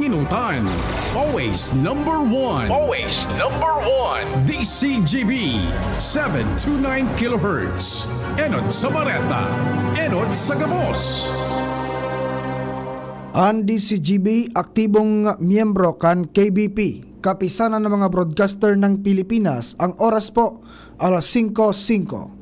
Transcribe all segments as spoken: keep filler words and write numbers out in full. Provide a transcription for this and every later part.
Inutan, always number one. Always number one. D C G B, seven two nine kilohertz. Enot sa Bareta, enot sa gabos. An D C G B, aktibong miyembro kan K B P, Kapisanan ng mga Broadcaster ng Pilipinas. Ang oras po, alas singko singko.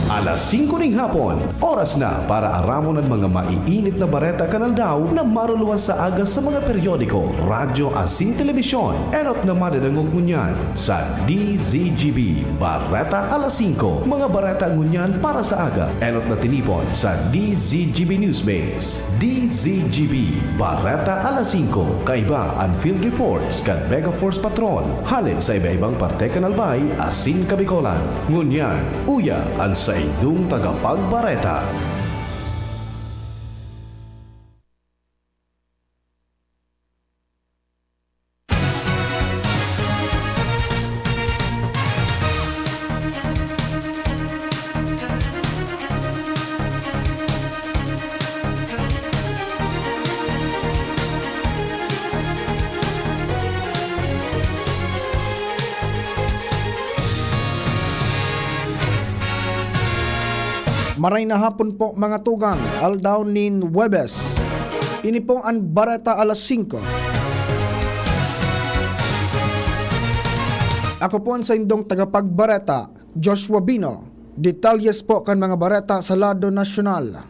Alas singko ning hapon, oras na para aramon an mga maiinit na bareta kan aldaw na maruluwas sa aga sa mga periodiko, radyo asin telebisyon. Enot na madadangog ngunyan sa D Z G B Bareta Alas Singko. Mga bareta ngunyan para sa aga, enot na tinipon sa D Z G B Newsmaze. D Z G B Bareta Alas Singko. Kaiba an field reports kan Mega Force Patrol. Hale sa iba-ibang parte kan Albay asin Kabicolan. Ngunyan, uya an saindong tagapagbareta. Maray na hapon po, mga tugang, aldaw nin Huwebes. Ini po an Bareta Alas Singko. Ako po an saindong tagapagbareta, Joshua Bino. Detalyes po kan mga bareta sa lado nasyonal.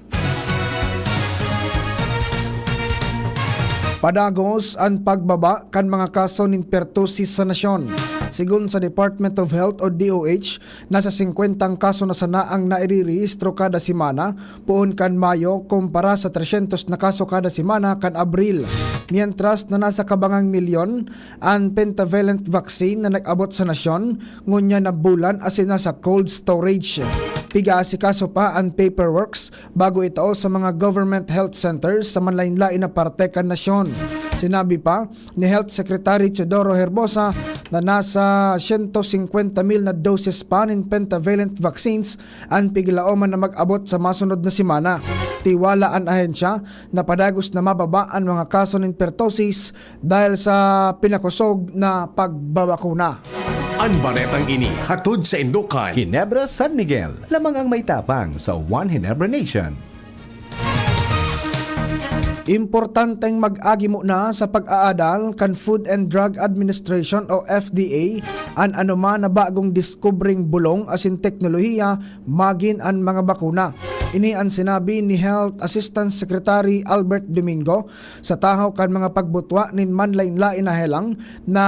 Padagos an pagbaba kan mga kaso nin pertussis sa nasyon. Sigon sa Department of Health o D O H, nasa singkwenta ang kaso na sana ang nairerehistro kada semana, poon kan Mayo, kumpara sa tresyentos na kaso kada semana kan Abril. Mientras na nasa kabangang milyon an pentavalent vaccine na nag-abot sa nasyon, ngunyan na bulan asin nasa cold storage. Pig-aasikaso pa an paperworks bago itao sa mga government health centers sa manlaen-laen na parte kan nasyon. Sinabi pa ni Health Secretary Teodoro Herbosa na nasa siyento singkwenta mil na doses pa nin pentavalent vaccines an piglaoman na mag-abot sa masunod na semana. Tiwala an ahensya na padagos na mababa an mga kaso nin pertussis dahil sa pinakosog na pagbabakuna. An baretang ini hatod saindo kan Ginebra San Miguel, lamang ang may tapang sa One Ginebra Nation. Importanteng mag-agi muna sa pag-aadal kan Food and Drug Administration o F D A an anoman na bagong diskubring bulong asin teknolohiya magin an mga bakuna. Ini an sinabi ni Health Assistant Secretary Albert Domingo sa tahaw kan mga pagbutwa nin manlaen-laen na helang na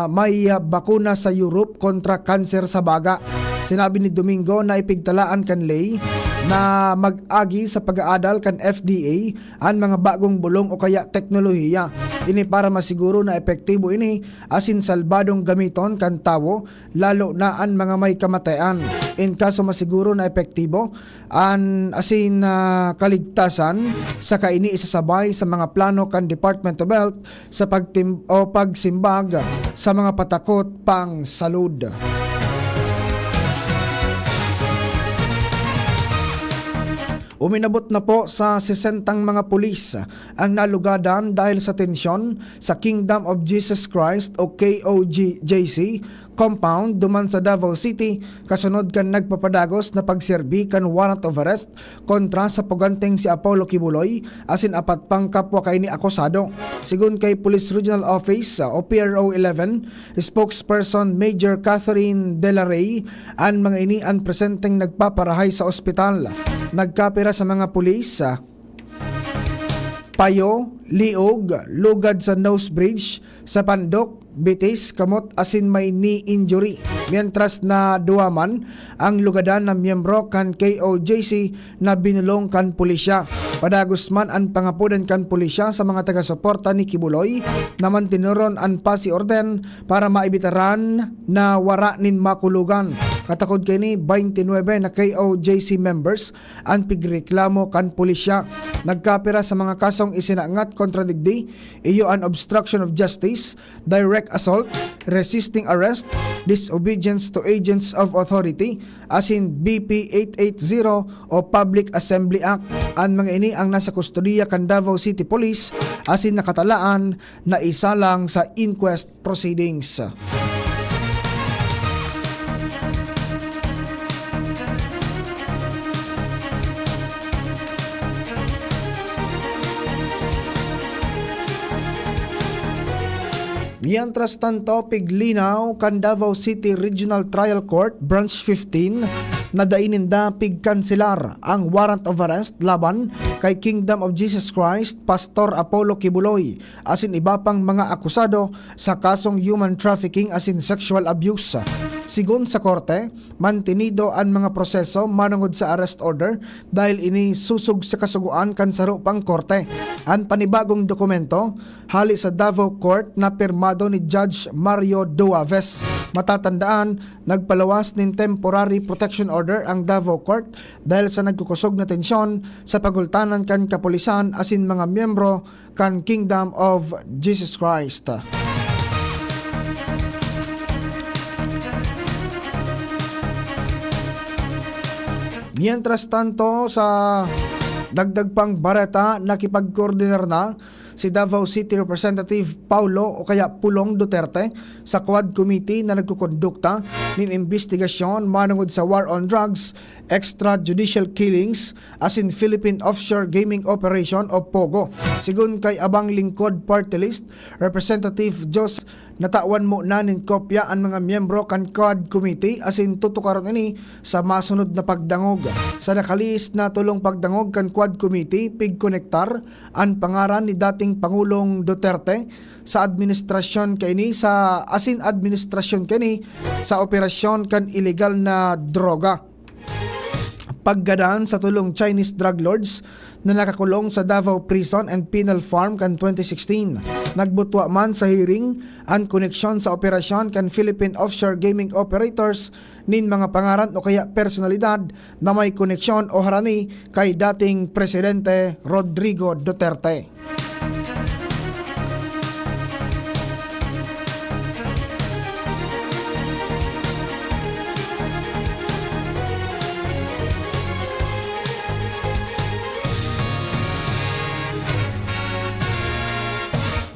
may bakuna sa Europe kontra kanser sa baga. Sinabi ni Domingo na ipigtalaan kan ley na mag-agi sa pag-aadal kan F D A an mga bagong bulong o kaya teknolohiya. Ini para masiguro na epektibo ini asin salbadong gamiton kan tawo, lalo na an mga may kamatayan. In kaso masiguro na epektibo an asin, ah, kaligtasan, saka ini isasabay sa mga plano kan Department of Health sa pagtim-, o pagsimbag sa mga patakot pang salud. Uminabot na po sa sesentang mga pulis ang nalugadan dahil sa tensyon sa Kingdom of Jesus Christ o K O G J C compound duman sa Davao City, kasunod kan nagpapadagos na pagserbi kan warrant of arrest kontra sa puganteng si Apollo Kibuloy asin apat pang kapwa kaini akusado. Sigon kay Police Regional Office o P R O eleven spokesperson Major Catherine De La Rey, an mga ini an presenteng nagpaparahay sa ospital. Nagkapira sa mga pulis, payo, liog, lugad sa nose bridge, sa pandok, bitis, kamot asin may knee injury. Mientras na duwa man ang lugadan na miyembro kan K O J C na binulong kan pulisya. Padagos man an pangapodan kan pulisya sa mga taga-suporta ni Kibuloy na mantinuron an pasi orden para maibitaran na wara nin makulogan. Katakod kaini, twenty-nine na K O J C members an pigreklamo kan pulisya. Nagkapira sa mga kasong isinangat kontra digdi, iyo an obstruction of justice, direct assault, resisting arrest, disobedience to agents of authority, asin B P eight eight zero o Public Assembly Act. An mga ini ang nasa kustodiya kan Davao City Police asin nakatalaan na isalang sa inquest proceedings. Mientras tanto, piglinaw kan Davao City Regional Trial Court, Branch fifteen, na dai ninda pigkanselar ang warrant of arrest laban kay Kingdom of Jesus Christ, Pastor Apollo Kibuloy, asin iba pang mga akusado sa kasong human trafficking asin sexual abuse. Sigon sa korte, mantenido an mga proseso manongod sa arrest order dahil ini susog sa kasugoan kan saro pang korte. An panibagong dokumento hale sa Davao Court na pirmado ni Judge Mario Duaves. Matatandaan, nagpalawas nin temporary protection order ang Davao Court dahil sa nagkukosog na tensyon sa pagultanan kan kapulisan asin mga miyembro kan Kingdom of Jesus Christ. Mientras tanto, sa dagdag pang bareta, nakipagkoordinar na si Davao City Representative Paulo o kaya Pulong Duterte sa Quad Committee na nagkukondukta nin imbestigasyon manongod sa war on drugs, extrajudicial killings, asin Philippine Offshore Gaming Operation o POGO. Sigon kay Abang Lingkod Party List, Representative Jos, natawan mo na nin kopya an mga miyembro kan Quad Committee asin tutukaron ini sa masunod na pagdangog. Sa nakalihis na tolong pagdangog kan Quad Committee, pigkonektar an pangaran ni dating Pangulong Duterte sa administrasyon kaini sa, asin administrasyon kaini sa operasyon kan ilegal na droga. Paggadan sa tolong Chinese drug lords na nakakulong sa Davao Prison and Penal Farm kan twenty sixteen. Nagbutwa man sa hearing an koneksyon sa operasyon kan Philippine Offshore Gaming Operators nin mga pangaran o kaya personalidad na may koneksyon o harani kay dating Presidente Rodrigo Duterte.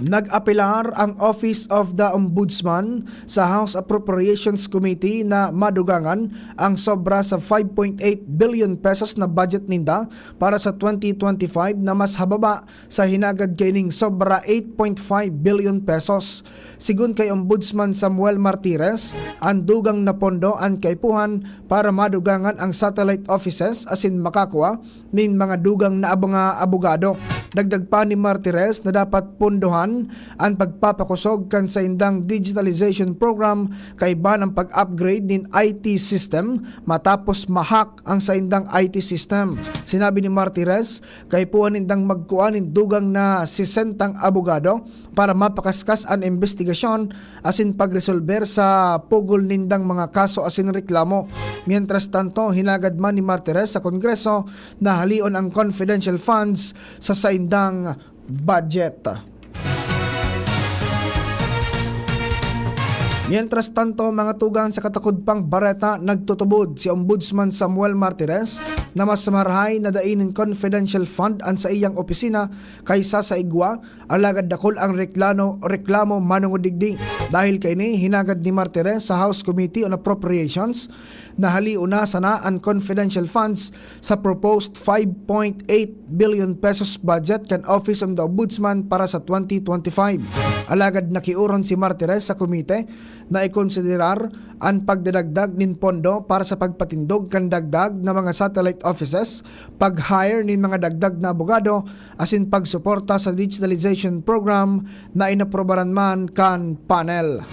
Nag-apelar ang Office of the Ombudsman sa House Appropriations Committee na madugangan ang sobra sa five point eight billion pesos na budget ninda para sa twenty twenty-five na mas hababa sa hinagad kaining sobra eight point five billion pesos. Sigon kay Ombudsman Samuel Martires, an dugang na pondo an kaipuhan para madugangan ang satellite offices asin makakua nin mga dugang na abo-, mga abogado. Dagdag pa ni Martires na dapat pondohan an pagpapakosog kan saindang digitalization program kaiba ng pag-upgrade nin I T system matapos ma-hack ang saindang I T system. Sinabi ni Martires, kaipuhan nindang magkua nin dugang na sesentang abogado para mapakaskas an imbestigasyon asin pagresolber sa pugol nindang mga kaso asin reklamo. Mientras tanto, hinagad man ni Martires sa Kongreso na halion ang confidential funds sa saindang budget. Mientras tanto, mga tugang, sa katakod pang bareta, nagtutubod si Ombudsman Samuel Martires na mas marahay na dai nin confidential fund an saiyang opisina kaysa sa igwa, alagad dakul ang reklano-, reklamo manongod digdi. Dahil kaini, hinagad ni Martires sa House Committee on Appropriations na halion na sana an confidential funds sa proposed five point eight billion pesos budget kan Office of the Ombudsman para sa twenty twenty-five. Alagad nakiuron si Martires sa komite na ikonsiderar an pagdadagdag nin pondo para sa pagpatindog kan dagdag na mga satellite offices, pag-hire nin mga dagdag na abogado, asin pagsuporta sa digitalization program na inaprobaran man kan panel.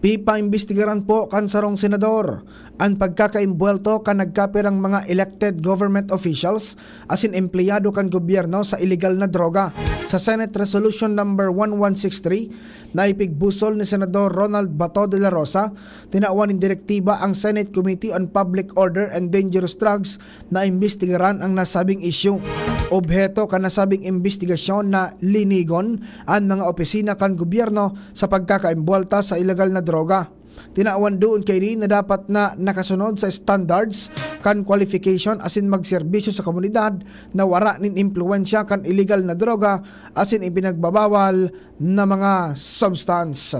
Pipaimbestigaran po kan sarong senador an pagkakaimbwelto kan nagkapirang mga elected government officials asin empleyado kan gobyerno sa ilegal na droga. Sa Senate Resolution Number one one six three, na ipigbusol ni Senador Ronald Bato de la Rosa, tinawan nin direktiba ang Senate Committee on Public Order and Dangerous Drugs na imbestigaran ang nasabing isyu. Obheto kan nasabing imbestigasyon na linigon an mga opisina kan gobyerno sa pagkakaimbuwalta sa ilegal na droga. Tinawan duon kaini na dapat na nakasunod sa standards kan qualification asin magserbisyo sa komunidad na wara nin impluwensya kan ilegal na droga asin ipinagbabawal na mga substance.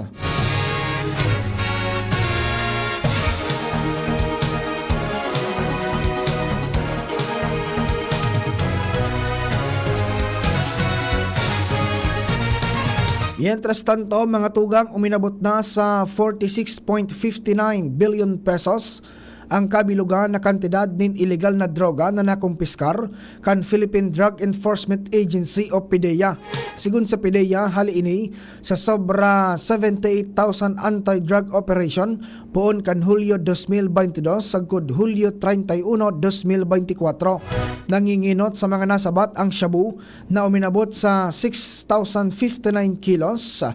Mientras tanto, mga tugang, uminabot na sa forty-six point fifty-nine billion pesos ang kabilugan na kantidad nin ilegal na droga na nakumpiskar kan Philippine Drug Enforcement Agency o PDEA. Sigon sa PDEA, hali ini sa sobra seventy-eight thousand anti-drug operation poon kan Hulyo dos mil baynte dos sagkod Hulyo treinta y uno, dos mil baynte kwatro. Nangingenot sa mga nasabat ang shabu na uminabot sa six thousand fifty-nine kilos,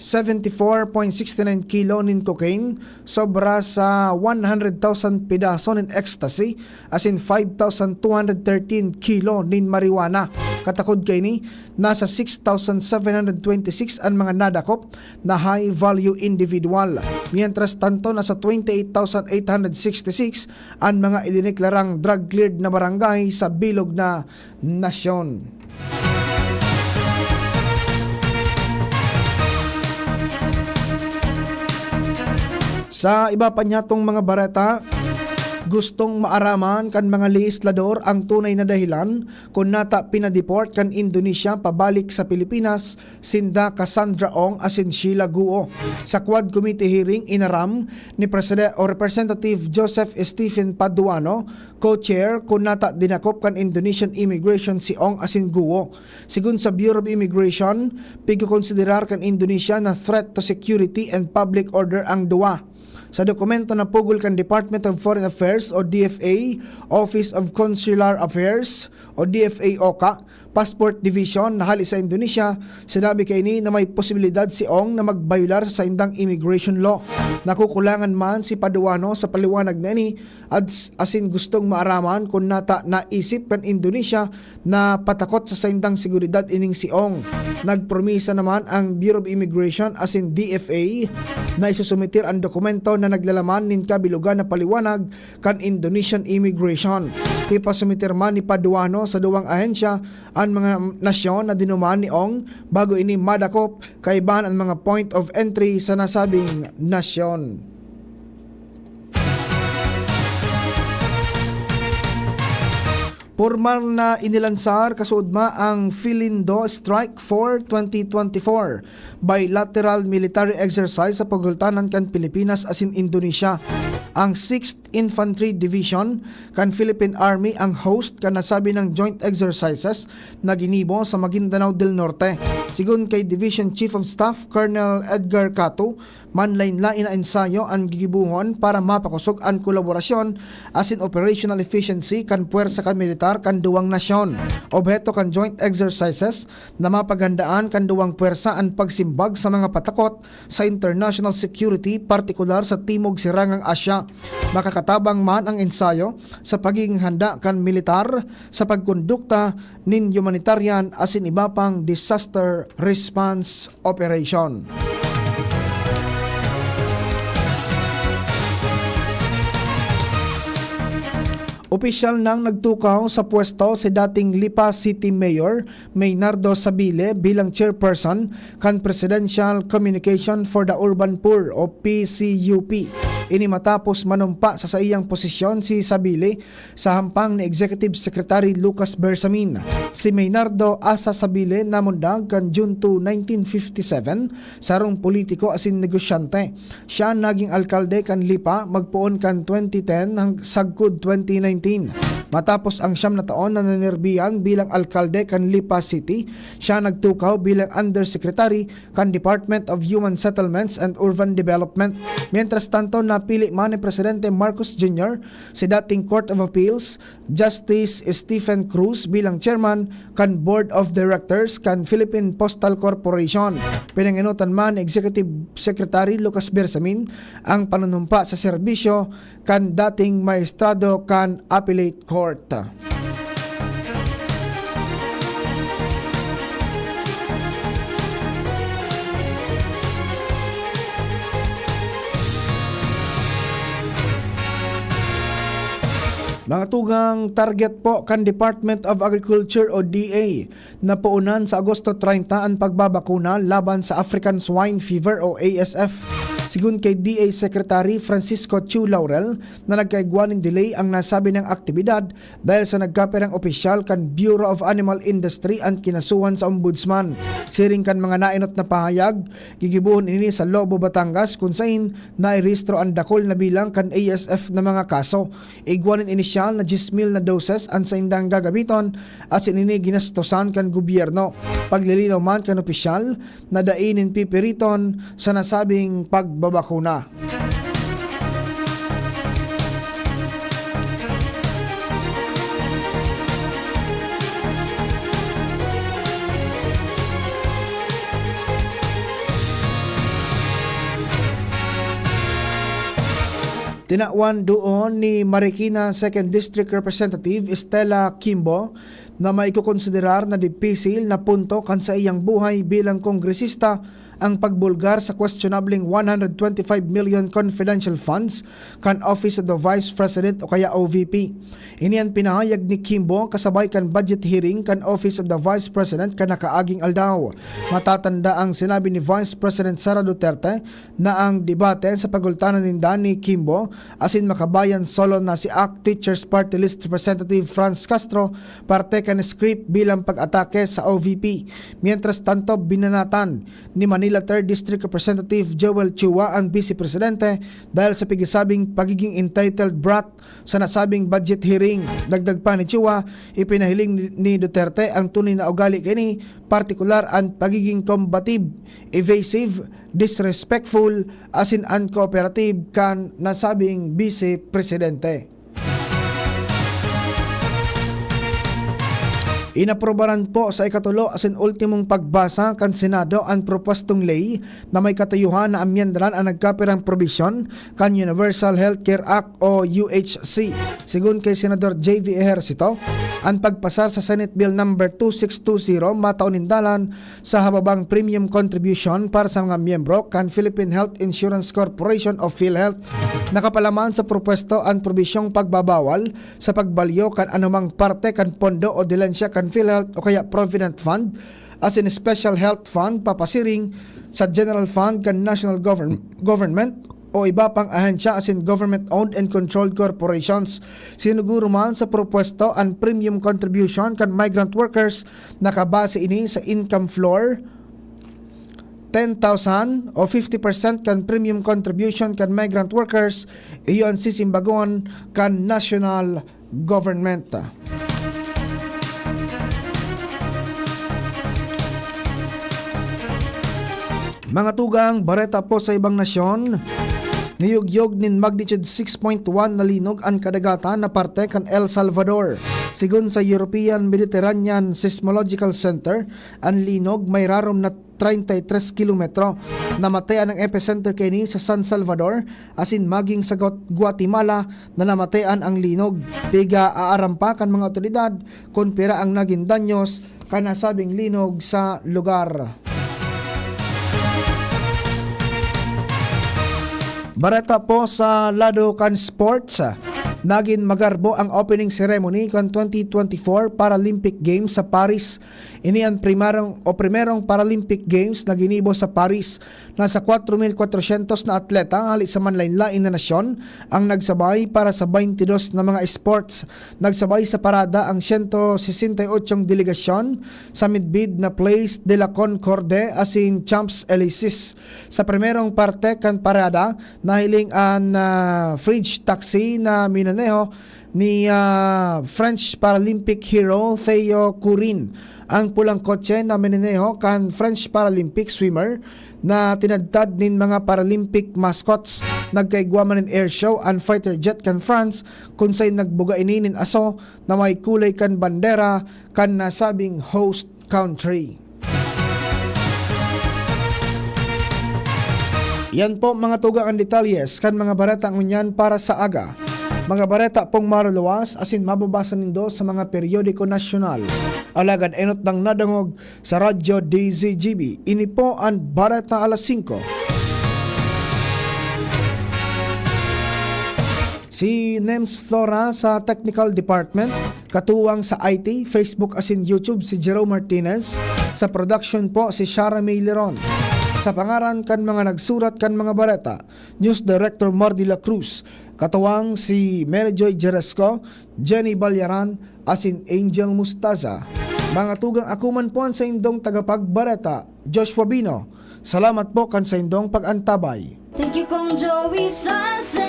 seventy-four point six nine kilo nin cocaine, sobra sa one hundred thousand pedaso nin ecstasy, asin five thousand two hundred thirteen kilo nin marijuana. Katakod kaini, nasa six thousand seven hundred twenty-six an mga nadakop na high-value individual. Mientras tanto, nasa twenty-eight thousand eight hundred sixty-six an mga idineklarang drug-cleared na barangay sa bilog na nasyon. Sa iba pa niyatong mga bareta, gustong maaraman kan mga lehislador ang tunay na dahilan kun nata pinadeport kan Indonesia pabalik sa Pilipinas sinda Cassandra Ong asin Sheila Guo. Sa Quad Committee hearing, inaram ni Preside-, o Representative Joseph Stephen Paduano, co-chair, kun nata dinakop kan Indonesian immigration si Ong asin Guo. Sigon sa Bureau of Immigration, pigkokonsiderar kan Indonesia na threat to security and public order ang duwa. Sa dokumento na pugol kan Department of Foreign Affairs o D F A, Office of Consular Affairs o D F A OCA, Passport Division na hali sa Indonesia, sinabi kaini na may posibilidad si Ong na magbayolar sa saindang immigration law. Nakukulangan man si Paduano sa paliwanag na ini at asin gustong maaraman kun nata naisip kan Indonesia na patakot sa saindang seguridad ining si Ong. Nagpromisa naman ang Bureau of Immigration asin D F A na isusumiter an dokumento na naglalaman nin kabilugan na paliwanag kan Indonesian immigration. Ipasumiter man ni Paduano sa duwang ahensya an mga nasyon na dinuman ni Ong bago ini madakop, kaibahan an mga point of entry sa nasabing nasyon. Pormal na inilansar kasuodma ang Filindo Strike for twenty twenty-four, bilateral military exercise sa pagultanan kan Pilipinas asin Indonesia. Ang Sixth Infantry Division kan Philippine Army ang host kan nasabing joint exercises na ginibo sa Maguindanao del Norte. Sigon kay Division Chief of Staff Colonel Edgar Catu, manlaen-laen na ensayo an gigibohon para mapakosog an kolaborasyon asin operational efficiency kan pwersa kan militar kan duwang nasyon. Obheto kan joint exercises na mapaghandaan kan duwang pwersa an pagsimbag sa mga patakot sa international security, partikular sa Timog Sirangang Asya. Makakatabang man ang ensayo sa pagiging handa kan militar sa pagkondukta nin humanitarian asin iba pang disaster response operation. Opisyal nang nagtukaw sa pwesto si dating Lipa City Mayor Maynardo Sabile bilang chairperson kan Presidential Communication for the Urban Poor o P C U P. Ini matapos manumpa sa saiyang posisyon si Sabile sa hampang ni Executive Secretary Lucas Bersamin. Si Maynardo Asa Sabile namundag kan June two, nineteen fifty-seven, sarong politiko asin negosyante. Siya naging alkalde kan Lipa magpoon kan twenty ten hang-, sagkod twenty nineteen. Matapos ang siyam na taon na nanirbiyan bilang alkalde kan Lipa City, siya nagtukaw bilang undersecretary kan Department of Human Settlements and Urban Development. Mientras tanto, napili man ni Presidente Marcos Junior si dating Court of Appeals Justice Stephen Cruz bilang chairman kan Board of Directors kan Philippine Postal Corporation. Pinangenotan man ni Executive Secretary Lucas Bersamin ang panunumpa sa serbisyo kan dating maestrado kan Appellate Court. Mga tugang, target po kan Department of Agriculture o D A na poonan sa Agosto treinta an pagbabakuna laban sa African Swine Fever o A S F. Sigon kay D A Secretary Francisco Chu Laurel na nagkaigwa nin delay ang nasabi niyang aktibidad dahil sa nagkapirang opisyal kan Bureau of Animal Industry an kinasuhan sa Ombudsman. Siring kan mga naenot na pahayag, gigibohon ini sa Lobo, Batangas, kun sain nairehistro an dakul na bilang kan A S F na mga kaso. Igwa nin inisyal na dyes mil na doses an saindang gagamiton, asin ini ginastosan kan gobyerno. Paglilinaw man kan opisyal na dai nin pipiriton sa nasabing pagbabakuna. Tinawan duon ni Marikina Second District Representative Stella Kimbo na maikokonsiderar na dipisil na punto kan saiyang buhay bilang kongresista ang pagbulgar sa kwestionableng one hundred twenty-five million confidential funds kan Office of the Vice President o kaya O V P. Ini an pinahayag ni Kimbo kasabay kan budget hearing kan Office of the Vice President kan nakaaging aldaw. Matatanda ang sinabi ni Vice President Sara Duterte na ang debate sa pagultanan ninda ni Kimbo asin makabayan solo na si ACT Teachers Party List Representative Franz Castro parte kan script bilang pag-atake sa O V P. Mientras tanto, binanatan ni Manila Third District Representative Joel Chua ang Vice Presidente dahil sa pigsabing pagiging entitled brat sa nasabing budget hearing. Dagdag pa ni Chua, ipinahiling ni, ni Duterte ang tunay na ugali kaini, partikular an pagiging combative, evasive, disrespectful, asin uncooperative kan nasabing Vice Presidente. Inaprobaran po sa ikatulo asin ultimong pagbasa kan Senado an propwestong ley na may katuyuhan na amyendaran an nagkapirang probisyon kan Universal Healthcare Act o U H C. Sigon kay Senador J V Ejercito, an pagpasar sa Senate Bill Number two six two zero matao nin dalan sa hababang premium contribution para sa mga miyembro kan Philippine Health Insurance Corporation o PhilHealth. Nakapalaman sa propwesto an probisyong pagbabawal sa pagbalyo kan anumang parte kan pondo o dilensya kan PhilHealth o kaya Provident Fund asin Special Health Fund papasiring sa General Fund kan National Govern-, Government o iba pang ahensya asin government-owned and controlled corporations. Sinuguro man sa propwesto an premium contribution kan migrant workers, nakabase ini sa income floor, ten thousand o fifty percent kan premium contribution kan migrant workers, iyo an sisimbagon kan national government. Mga tugang, bareta po sa ibang nasyon. Niyugyog nin magnitude six point one na linog an kadagatan na parte kan El Salvador. Sigon sa European Mediterranean Seismological Center, an linog may rarom na treinta y tres kilometro. Namatean ang epicenter kaini sa San Salvador, asin maging sa Guat-, Guatemala na namatean ang linog. Piga-aaram pa kan mga awtoridad kun pira ang nagin danyos kan nasabing linog sa lugar. Bareta po sa lado kan sports. Nagin magarbo ang opening ceremony kan twenty twenty-four Paralympic Games sa Paris. Ini an primarong o primerong Paralympic Games na ginibo sa Paris. Nasa kwatro mil kwatrosyentos na atleta hali sa manlain-lain na nasyon ang nagsabay para sa baynte dos na mga sports. Nagsabay sa parada ang siyento sesenta y otso delegasyon sa midbid na Place de la Concorde asin Champs-Élysées. Sa primerong parte kan parada, nahiling an, ah, French taxi na minaneho ni, ah, French Paralympic hero Theo Courin. Ang pulang kotse na minaneho kan French Paralympic swimmer na tinadtad nin mga Paralympic mascots. Nagkaigwa man nin air show an fighter jet kan France, kun saen nagbuga ini nin aso na may kulay kan bandera kan nasabing host country. Yan po, mga tugang, ang detalyes kan mga bareta ngunyan para sa aga. Mga bareta pong maruluwas asin mababasa nindo sa mga periodiko nasyonal. Alagad enot nang nadangog sa Radyo D Z G B. Ini po an Bareta Alas Singko. Si Nems Flora sa Technical Department, katuwang sa I T, Facebook asin YouTube si Jerome Martinez, sa production po si Shara May Leron. Sa pangaran kan mga nagsurat kan mga bareta, News Director Mar de la Cruz, katuwang si Mary Joy Jeresco, Jenny Balyaran, asin Angel Mustaza. Mga tugang, ako man po an saindong tagapagbareta, Joshua Bino. Salamat po kan saindong pag-antabay. Thank you, Kong Joey Sanz.